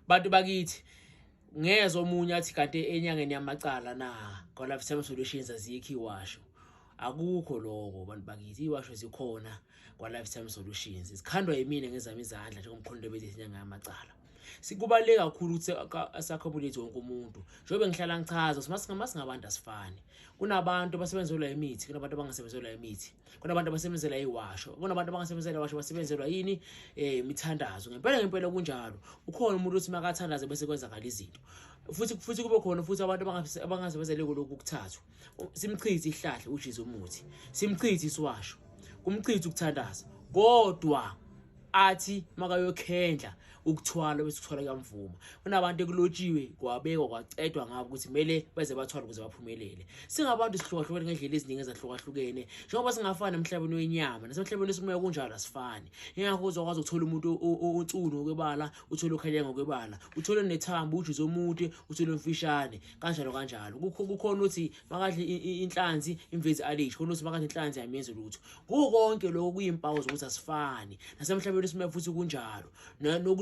Bantu bakithi ngezwe omunye athi kanti enyangeni yamacala na kwa Lifetime Solutions azikho iwasho. Akukho lokho bantu bakithi, iwasho zikhona kwa Lifetime Solutions. Zikhandwa yimina ngezami izandla njengomkhonto bethi inyanga yamacala. Sikubaluleke kakhulu ukuthi asakhomulethe wonke umuntu. Njengoba ngihlala ngichaza ukuthi masingabantu asifani. Kunabantu abasebenzelwa imithi, kunabantu abangasebenzelwa imithi. Kunabantu abasebenzela iwasho, kunabantu abangasebenzela iwasho, basebenzelwa yini? Imithandazo. Ngempela ngempela kunjalo. Ukhona umuntu othi makathandaze bese kwenzakala izinto. Futhi kube khona futhi abantu abangasebenzele kulokhu kuthathu. Simchithe isihlahla ujize umuthi, simchithe isiwasho, kumchithe ukuthandaza. Kodwa athi makayokhendla ukuthwala bese ukuthwala kuyamvuma. Kunabantu ekulotshiwe kwabekwa kwacedwa ngabo ukuthi kumele beze bathwale ukuze baphumelele. Singabantu sihlukahlukene ngendlela eziningi ezahlukahlukene. Njengoba singafani emhlabeni wenyama, nasemhlabeni wesimmoya kunjalo asifani. Ingakho uzokwazi ukuthola umuntu otsunu ngokwebala, uthole okhanya ngokwebala, uthole nethambo, ujuze omude, uthole omfishane, kanjalo kanjalo. Kukhona uthi makadle inhlanzi imvezi alisho, khona uthi makadle inhlanzi ayimenzi lutho. Kuko konke lokho kuyimpawu zokuthi asifani. Nasemhlabeni wesimmoya futhi kunjalo.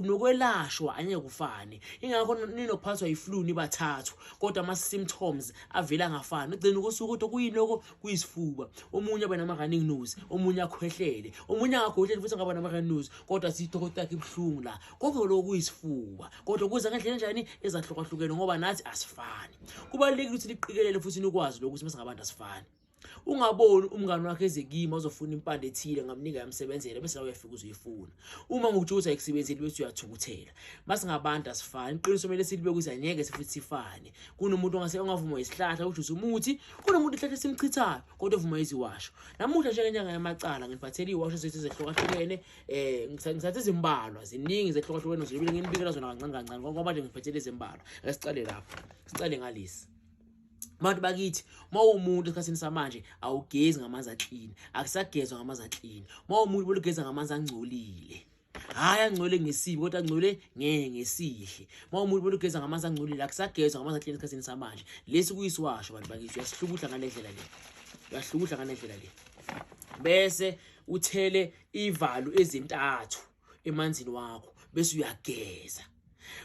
Nokwelashwa angeke kufane. Ingakho ninokuphathwa yi-flu nibathathu, kodwa ama-symptoms avela angafani. Ugcina ukusuka kodwa kuyini lokho? Kuyisifuba. Omunye abe nama-running nose, omunye akhwehlele, omunye angakhwehleli futhi angaba nama-running nose, kodwa sithi yakhe ibuhlungu la. Konke lokho kuyisifuba, kodwa kuza ngendlela enjani? Ezahlukahlukene, ngoba nathi asifani. Kubalulekile ukuthi niqikelele futhi nikwazi lokhu ukuthi masingabantu asifani. Ungaboni umngani wakhe eze kimi azofuna impande ethile, ngamnika yamsebenzela, bese nawe uyafika uzoyifuna. Uma ngikutshela ukuthi ayikusebenzeli bese uyathukuthela. Masingabantu asifani. Iqiniso kumele silibe ukuthi angeke futhi sifane. Kunomuntu ongase ongavuma isihlahla ujuze umuthi, kunomuntu isihlahla esimchithayo kodwa ovuma iziwasho. Namuhla njengenyanga yamacala ngiphathele iziwasho zethu ezehlukahlukene, ngithathe izimbalwa, ziningi zehlukahlukene ngizobe nginibikela zona kancane kancane ngoba nje ngiphathele izimbalwa. Ake sicale lapho. Sicale ngalesi. Bantu bakithi, uma uwumuntu esikhathini samanje awugezi ngamanzi aklini, akusagezwa ngamanzi aklini. Uma uwumuntu bolugeza ngamanzi angcolile. Hhayi angcole ngesibi kodwa angcole ngesihle. Uma uwumuntu bolugeza ngamanzi angcolile, akusagezwa ngamanzi aklini esikhathini samanje. Lesi kuyisiwasho bantu bakithi, uyasihlukuhla ngale ndlela le. Uyasihlukuhla ngale ndlela le. Bese uthele ivalo ezintathu emanzini wakho, bese uyageza.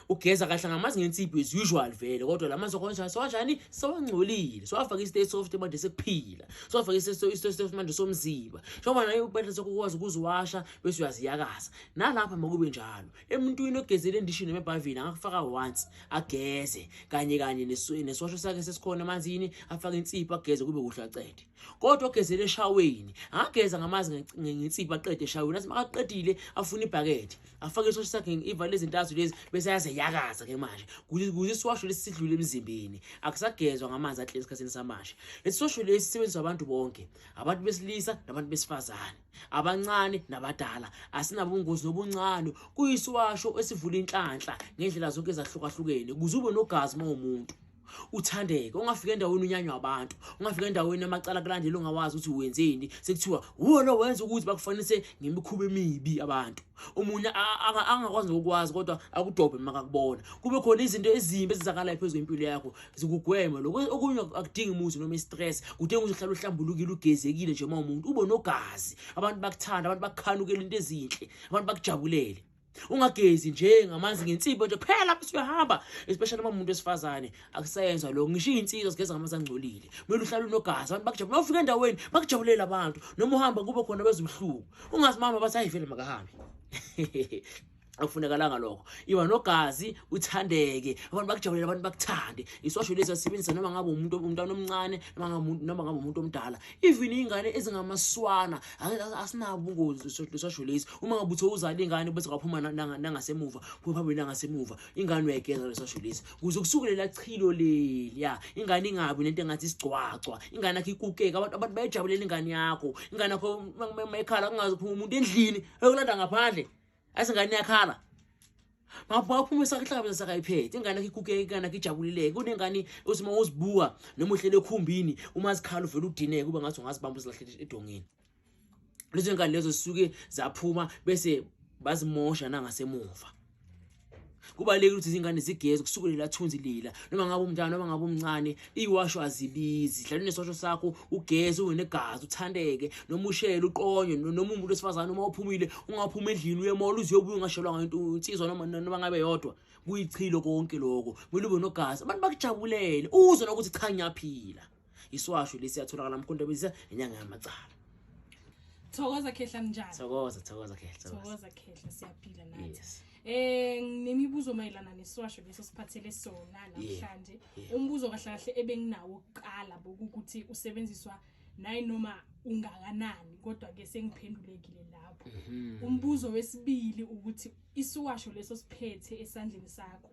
Ugeza kahle ngamanzi ngensipho as usual vele, kodwa la manzi akhona sewajani? Sewangcolile. Sewafaka i-stay soft manje sekuphila. Sewafaka i-stay soft manje somzimba. Njengoba naye ubethe sokukwazi ukuziwasha bese uyaziyakaza. Nalapha makube njalo. Emuntwini ogezele endishini noma ebhavini angakufaka once ageze kanye kanye nesiwasho sakhe sesikhona emanzini, afake insipho ageze kube kuhle acede. Kodwa ogezele eshaweni angageza ngamanzi ngensipho aqede eshaweni. Athi makaqedile afune ibhakede, afake isiwasho sakhe ivale ezintathu lezi bese ayazeyakaza ke manje ukuze isiwasho lesi sidlule emzimbeni. Akusagezwa ngamanzi aklini esikhathini samanje. Lesi siwasho lesi sisebenziswa abantu bonke, abantu besilisa nabantu besifazane, abancane nabadala. Asinabungozi nobuncane. Kuyisiwasho esivula inhlanhla ngendlela zonke ezahlukahlukene ukuze ube nogazi uma uwumuntu. Uthandeke, ungafika endaweni unyanywa abantu, ungafika endaweni amacala kulandela ungawazi ukuthi wenzeni, sekuthiwa wuwe lo wenza ukuthi bakufanise ngemikhuba emibi abantu. Omunye angakwazi nokukwazi kodwa akudobhe makakubona. Kube khona izinto ezimbi ezenzakalayo phezu kwempilo yakho, zikugweme lokho. Okunye akudingi umuzi noma i-stress, kudinga ukuthi uhlale uhlambulukile, ugezekile nje uma umuntu, ube nogazi, abantu bakuthanda, abantu bakukhanukele into ezinhle, abantu bakujabulele. Ungagezi nje ngamanzi ngensipho nje kuphela bese uyahamba, especially uma umuntu wesifazane. Akusayenzwa lokho, ngisho iy'nsizwa zigeza ngamanzi angcolile. Kumele uhlale unogazi, abantu bakujabulele. Uma ufika endaweni bakujabulela abantu, noma uhamba kube khona bezwe ubuhlungu. Ungazi mama bathi hayi vele makahambe. Akufunekalanga lokho. Iba nogazi, uthandeke, abantu bakujabulele, abantu bakuthande. Isiwasho lesi asebenzisa noma ngabe umuntu umntwana omncane, noma ngabe umuntu, noma ngabe umuntu omdala. Even iy'ngane ezingamaswana asinabo ubungozi lesiwasho lesi. Uma ngabe uthe uzala ingane bese kwaphuma nangasemuva, phuma phambili nangasemuva, ingane uyayigeza lesiwasho lesi ukuze kusuke lela chilo leliya, ingane ingabi nento engathi isigcwagcwa, ingane yakho ikukeke, abantu bayajabulela ingane yakho. Ingane yakho mayikhala kungaze kuphuma umuntu endlini eyokulanda ngaphandle, ayisingane iyakhala. Maphuma sakuhlangabeza sakayiphethe ingane yakho ikukeke, ingane yakho ijabulileke. Kunengane othi uma uzibuka noma uhlele ekhumbini, uma zikhala uvele udineke, kube ngathi ungazibamba uzilahlele edongeni. Lezo ngane lezo zisuke zaphuma bese bazimosha nangasemuva. Kubalulekile ukuthi izingane zigeze kusuke lela thunzi lila, noma ngabe umntana noma ngabe umncane. Iwasho azibizi, hlala unesosho sakho, ugeze, ube negazi, uthandeke, noma ushele, uqonywe, noma umuntu wesifazane uma uphumile, ungaphuma endlini uye emall uze uyobuya ungashelwanga into, insizwa noma ngabe yodwa. Kuyichilo konke lokho, kumele ube nogazi, abantu bakujabulele, uzwe nokuthi cha, ngiyaphila. Iswasho lesi siyatholakala Mkhonto Bezisa, inyanga yamacala. Thokoza khehla, njani? Thokoza, thokoza khehla, thokoza. Thokoza khehla, siyaphila nathi. Yes. Nginemibuzo mayelana nesiwasho leso siphathele sona namhlanje. Umbuzo kahle kahle ebenginawo kuqala bokuthi usebenziswa nayi noma ungakanani, kodwa ke sengiphendulekile lapho. Umbuzo wesibili ukuthi isiwasho leso siphethe esandleni sakho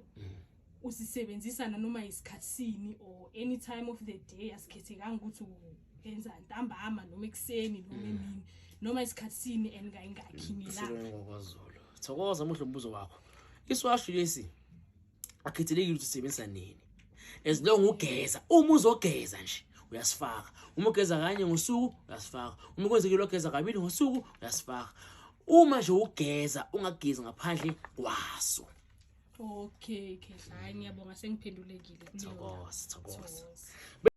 usisebenzisa nanoma isikhathi sini or any time of the day, asikhethekanga ukuthi enza ntambama noma ekuseni noma emini noma isikhathi sini and kayingakhi ngelanga? Silwane ngokwaZulu. Thokoza, muhle umbuzo wakho. Iswasho lesi akhethelekile ukuthi usebenzisa nini, as long ugeza. Uma uzogeza nje uyasifaka, uma ugeza kanye ngosuku uyasifaka, uma kwenzekile wageza kabili ngosuku uyasifaka. Uma nje ugeza, ungagezi ngaphandle kwaso. Okay khehla, hayi, ngiyabonga, sengiphendulekile kuleyo ndawo. Thokoza, thokoza. Thokoza.